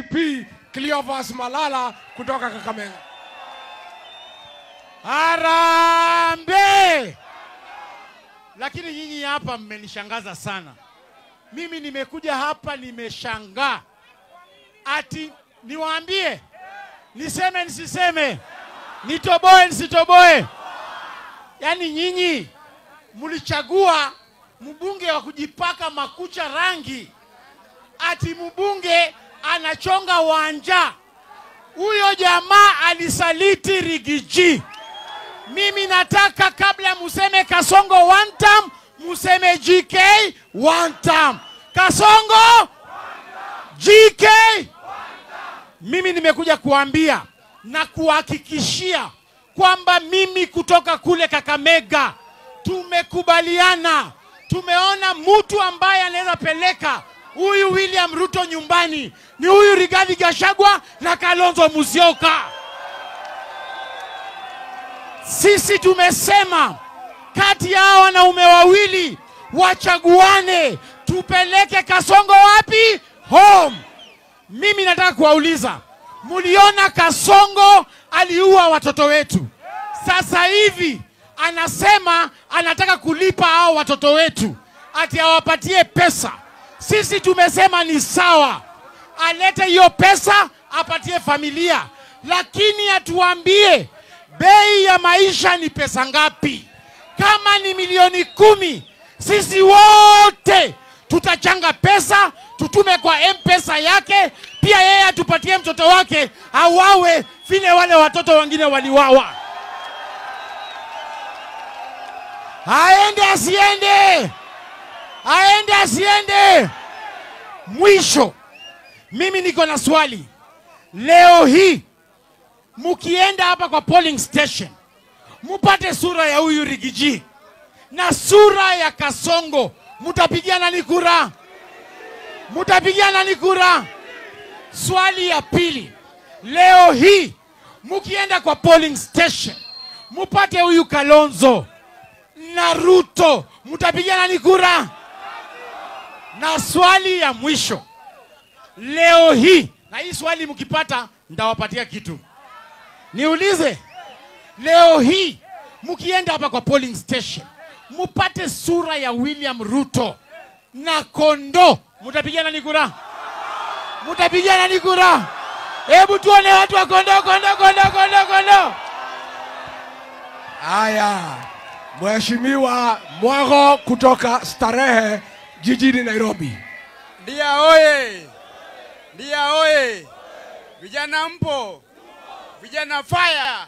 DCP Cleophas Malala kutoka Kakamega. Harambee! Lakini nyinyi hapa mmenishangaza sana. Mimi nimekuja hapa nimeshangaa. Ati niwaambie, niseme nisiseme, nitoboe nisitoboe. Yaani nyinyi mlichagua mbunge wa kujipaka makucha rangi. Ati mbunge anachonga wanja. Huyo jamaa alisaliti Rigiji. Mimi nataka kabla museme Kasongo one term, museme GK one term. Kasongo GK. Mimi nimekuja kuambia na kuhakikishia kwamba mimi kutoka kule Kakamega tumekubaliana, tumeona mtu ambaye anaweza peleka huyu William Ruto nyumbani ni huyu Rigathi Gachagua na Kalonzo Musyoka. Sisi tumesema kati ya hao wanaume wawili wachaguane, tupeleke Kasongo wapi? Home. Mimi nataka kuwauliza, muliona Kasongo aliua watoto wetu. Sasa hivi anasema anataka kulipa hao watoto wetu, ati awapatie pesa. Sisi tumesema ni sawa, alete hiyo pesa apatie familia, lakini atuambie bei ya maisha ni pesa ngapi. Kama ni 10,000,000, sisi wote tutachanga pesa, tutume kwa M-Pesa yake, pia yeye atupatie mtoto wake awawe vile wale watoto wengine waliwawa. Aende asiende? Aende asiende? Mwisho, mimi niko na swali. Leo hii mukienda hapa kwa polling station, mupate sura ya huyu Rigiji na sura ya Kasongo, mutapigia nani kura? Mutapigia nani kura? Swali ya pili, leo hii mukienda kwa polling station, mupate huyu Kalonzo na Ruto, mutapigia nani kura? Na swali ya mwisho, leo hii, na hii swali mkipata nitawapatia kitu. Niulize, leo hii mkienda hapa kwa polling station, mupate sura ya William Ruto na Kondo, mutapigia nani kura? Mutapigia nani kura? Hebu tuone watu wa Kondo, Kondo, Kondo, Kondo, Kondo. Haya, Mheshimiwa Mwago kutoka Starehe jijini Nairobi. Ndia oye! Ndia oye! Vijana mpo? Vijana fire!